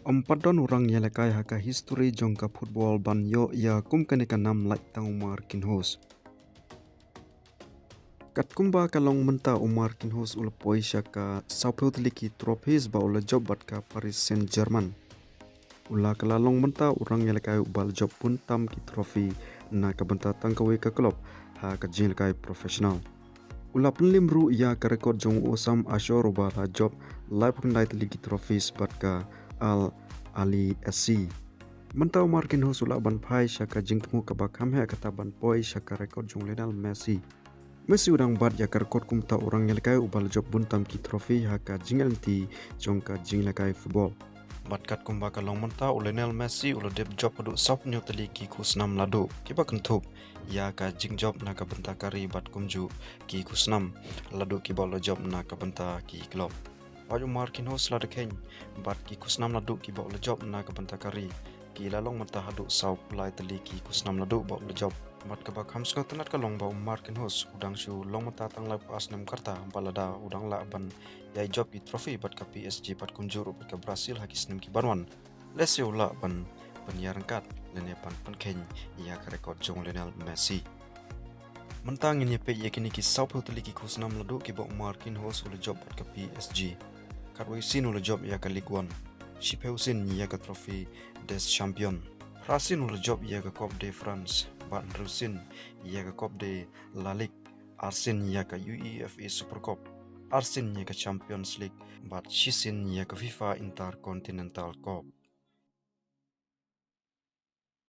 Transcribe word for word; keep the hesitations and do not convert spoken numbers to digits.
Ym pat don u rangïalehkai ha ka history jong ka football ban ïoh ïa kum kane ka nam lait tang u Marquinhos. Katkumba ka long mynta, u Marquinhos u la poi sha ka sawphew tylli ki trophies ba u la jop bad ka Paris Saint-Germain. U la ka la long mynta u rangïalehkai uba la jop bun tam ki trophy na ka bynta tang kawei ka club ha ka jingïalehkai professional. U la pynliem ruh ïa ka record jong u Osam Ashor uba la jop laiphew khyndai tylli ki trophies bad ka Al Ahly S C. Mynta u Marquinhos u lah ban phai sha ka jingthmu kaba kham heh, kata ban poi sha ka record jong u Lionel Messi. Messi u dang bat ïa ka record kumta u rangïalehkai uba la jop bun tam ki trophy ha ka jingïaid lynti jong ka jingïalehkai football. Bad katkumba ka long mynta, u Lionel Messi u la dep jop haduh sawphew hynñiew tylli ki khusnam laduh kiba kynthup ïa ka jingjop na ka bynta ka ri bad kumjuh ki khusnam laduh kiba u la jop na ka bynta ki club. Wat u Marquinhos la da kheiñ bad ki khusnam laduh kiba u la jop na ka bynta ka ri ki la long mynta haduh sawphew lai tylli ki khusnam laduh ba u la jop. Bad kaba kham sngewtynnat ka long ba u Marquinhos u dang shu long mynta tang laiphew ar snem ka rta, bad lada u dang lah ban ïai jop ki trophy bad ka P S G bad kumjuh ruh bad ka Brazil ha ki snem ki ban wan, lehse u lah ban pynïaryngkat lane ban pynkheiñ ïa ka record jong u Lionel Messi. Mynta ngin ïa peit ïa kine ki sawphew tylli ki khusnam laduh kiba u Marquinhos u la jop bad ka P S G. Katwei sien u la jop ïa ka Ligue One. Shiphew sien ïa ka Trophée des Champions. Phra sien u la jop ïa ka Coupe de France. Bad hynriew sien ïa ka Coupe de la Ligue. Ar sien ïa ka UEFA Super Cup. Ar sien ïa ka Champions League. Bad shi sien ïa ka FIFA Intercontinental Cup.